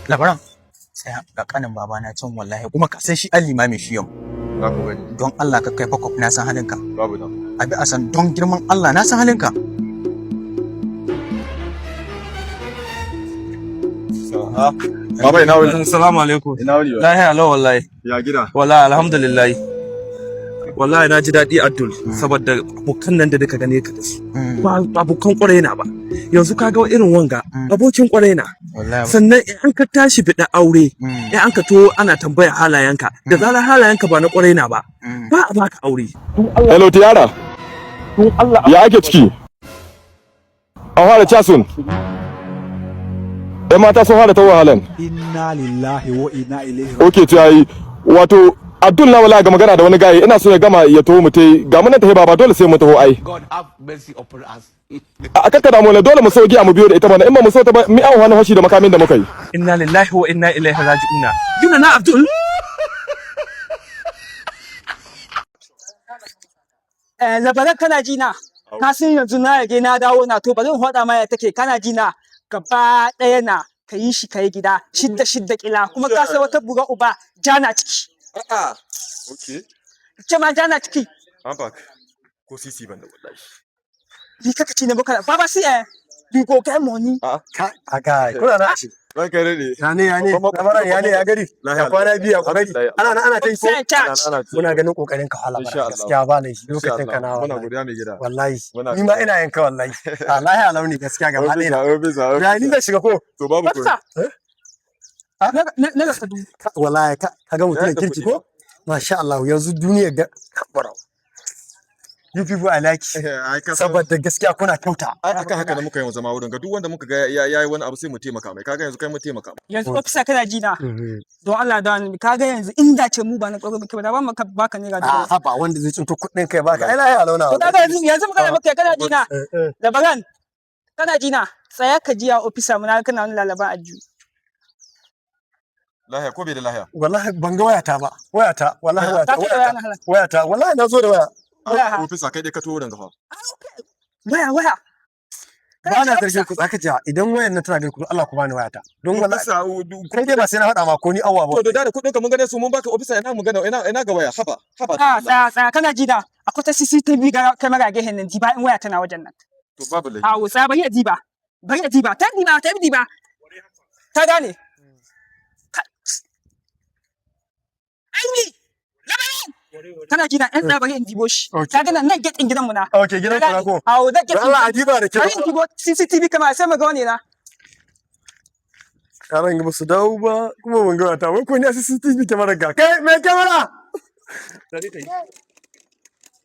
Labaran, tsaya ga kanin babana can wallahi, kuma ka san shi an limami shi yau. Za ku gani. Don Allah ka kai fakwaf, na san halinka. Babu nan. Abi a san don girman Allah, na san halinka. Baba, ina wuni? Assalamu alaikum. Ina wuni ba? Lahiya lau wallahi. Ya gida? Wallahi alhamdulillah. Wallahi na ji daɗi, Abdul, saboda abokan nan da duka gane ka da su. Ba abokan ƙwarai na ba. Yanzu ka ga irin wanga abokin ƙwarai na. Wallahi. Sannan in an ka tashi biɗa aure, in an ka to ana tambaya halayenka, da zarar halayenka ba na ƙwarai na ba, ba a baka aure. Hello, Tiara. Ya ake ciki? An fara casun. ‘Yan mata sun fara ta wahalan. Inna lillahi wa inna ilaihi. Okay, to yayi. Wato Abdul na wala ga magana da wani gaye, ina so ya gama ya taho mu tai, ga mun tafi baba, dole sai mu taho ai. God have mercy upon us. A kakka damu ne, dole mu sauki a mu biyo da ita bana, in ba mu so ta ba mi an wani hashi da makamin da muka yi. Inna lillahi wa inna ilaihi raji'una. Gina na Abdul. Eh, labaran, kana ji na? Ka san yanzu na rage na dawo na, to bari in faɗa ma ya take. Kana ji na? Gaba ɗaya na ka yi shi ka yi gida shidda shidda kila, kuma ka san wata buga uba jana ciki. A'a. Okay. Ce ma jana ciki. I'm back. Ko sisi ban da wallahi. Ni kaka ci ne muka baba, see eh, we go get money. Ka a kai kuna na shi. Ranka dade. Ya ne, ya ne, labaran, ya ne, ya gari, ya kwana biyu, ya kokari, ana nan ana ta yi ko? Sai charge. Muna ganin kokarin ka hala. Insha Allah. Gaskiya ba laifi lokacin ka na Muna wallahi. godiya, mai gida. Wallahi. Muna Ni ma ina yin ka wallahi, wallahi alauni gaskiya gaba ɗaya na. Ofisa, Ya ni da shiga ko? To babu ko. Basta. Na ga sadu. Wallahi ka ga mutumin Ya da kirki kuɗi. Ko masha Allah, yanzu duniyar ga kabara, you people I like, saboda gaskiya kuna kyauta. Ai akan haka da muka yi zama wurin ga duk wanda muka ga ya yayi wani abu sai mu taimaka mai. Kaga yanzu kai mu taimaka mai. Yanzu officer, kana ji na? Don Allah da annabi, kaga yanzu inda ce mu ba na ƙwarai muke ba, da ba mu ka baka naira A 1000. haba, wanda zai tsinto kuɗin kai baka, ai lahi alauna. To kaga yanzu magana muke, kana ji na? Labaran, kana ji na? Tsaya ka ji a officer mu, na kana wani lalaban aljihu. Lahiya ko bai da lahiya? Wallahi ban ga wayata ba, wayata wallahi, wayata. Ka taɓa Wayata. waya na halal. Wayata wallahi, na zo da waya. Waya. Ofisa, kai dai ka to wurin ga fa. Waya, waya. Ba na zargin ku, tsaka jiya idan wayan nan tana ganin ku, Allah ku bani wayata don wallahi. Ofisa, Kai dai ba sai na faɗa ma ko ni awwa ba. To da kuɗin ka mun gane su mun baka, ofisa, ina mun gane ina ga waya, haba haba. Tsaya, tsaya, tsaya, kana ji na? Akwai ta CCTV ga kamera gehen nan, diba in waya tana wajen nan. To babu laifi. Awo, tsaya, bari ya diba. Bari ya diba, ta diba, ta diba. Ta gane. Ai labaran! Kana ji na? Ɗan tsaya, bari in dibo shi. Okay. Ka gane nan gate ɗin gidanmu na. Okay, gidan ku na ko? Awo, nan gate Don ɗin. Allah a diba da kyau. Bari in dibo CCTV kamera sai mu ga wane na. Yaran ba su dawo ba kuma ban ga wayata wai ko ni a CCTV kyamara ga kai mai kyamara.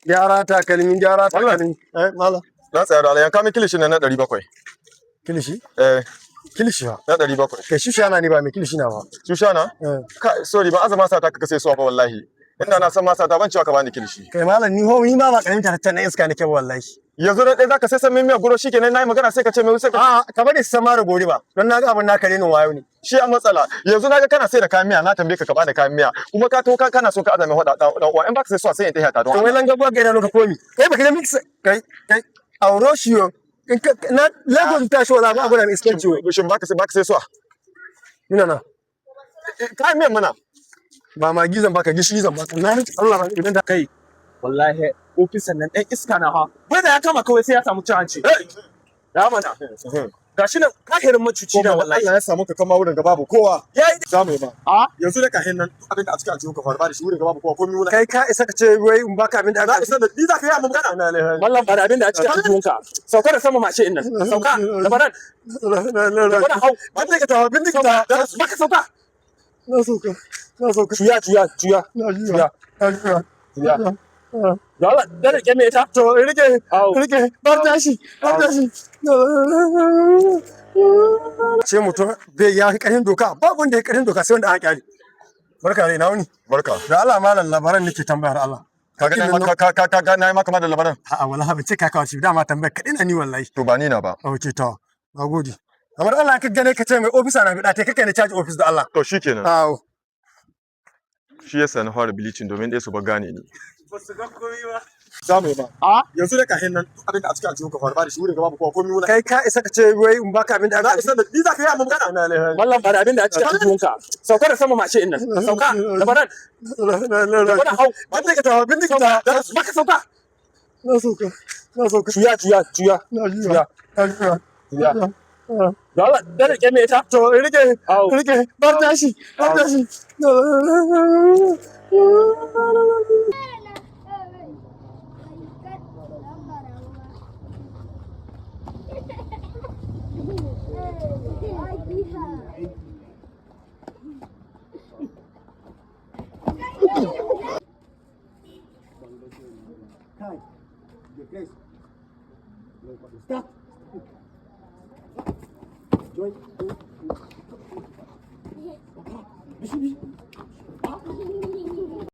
Gyara takalmi, gyara takalmi, eh mala. Na tsaya da Allah, yanka min kilishin nan na 700. Kilishi? Eh. Kilishi ba? Na 700. Kai shushana ne ba mai kilishi na ba. Shushana? Eh. Ka sorry, ba azama sa ta ka sai suwa ba wallahi. Inda na san masa ta ban cewa ka bani kilishi. Kai malam, ni ho ni ma ba karamin tarattan na iska nake ba wallahi. Yanzu na ɗaya zaka sai san min miya guro, shikenan nayi magana sai ka ce mai sai ka A'a, ka bari su san mara gori ba, don na ga abin naka renin wayo ne. Shi a matsala yanzu na ga kana sai da kayan miya, na tambaye ka ka bani kayan miya, kuma ka to ka kana so ka azame hoda dan uwa, in baka sai suwa sai in tafiya ta don To wai Allah. langa buwa ga idanu ka komi kai baka da mix, kai kai auro shi yo in ka na Lagos ta shi wala ba gwada mai iskanci wo. Shin baka sai suwa? Mina na. Kayan miyan mana. Ba ma gizan baka, gishiri zan baka, na rantse Allah ba idan da Kai wallahi ofisan nan ɗan iska na ha, bai da ya kama kawai sai ya samu cin hanci. Ya mana gashi nan kahirin macuci na wallahi. Allah ya samu ka kama wurin ga babu kowa. Yayi. Za mu yi ma. A yanzu da kahin nan duk abin da a cikin aljihun ka fara ba da shi, wurin ga babu kowa, komai wula. Kai ka isa ka ce wai in baka abin da Na aka isa da ni za ka yi amma magana. Mallam, ba da abin da a cikin aljihunka, sauka da sama mashin nan, sauka labaran, labaran, hau. Bindiga ta, bindiga ta. Baka sauka. Na sauka, na sauka. Juya, juya, juya. Na juya, na juya. Juya. Da Allah da rike me ita. To rike. Au. Rike, bar tashi, bar tashi. Ce mutum bai ya fi ƙarfin doka, babu wanda ya ƙarfin doka sai wanda aka kyale. Barka dai, na wuni? Barka. Da Allah malam labaran nake tambayar Allah. Ka ga na ka ka ka ga na yi maka ma da labaran. A'a wallahi ban ce ka kawo shi, dama tambayar kaɗai na ni wallahi. To ba ni na ba. Ok, to nagode. Kamar Allah ka gane ka ce mai ofisa na biɗa ta kake ne charge office da Allah. To shikenan. Awo. Shi yasa na fara bleaching domin dai su ba gane ni. Ba su ga komai ba. Za mu yi ba. A? Yanzu da kahin nan duk abin da a cikin aljihun ka fara ba da shi wurin gaba kowa komai wuna. Kai ka isa ka ce wai in baka abin da Na aka isa da ni za ka yi amma magana. Mallam ba da abin da a cikin aljihunka. Sauka da sama mashin nan. Sauka labaran. Labaran hau. Bindiga ta, bindiga ta. Baka sauka. Na sauka. Na sauka. Juya juya juya. Na juya. Na juya. Juya. Da Allah da rike me ita. To rike, Au. rike, bar tashi, bar tashi.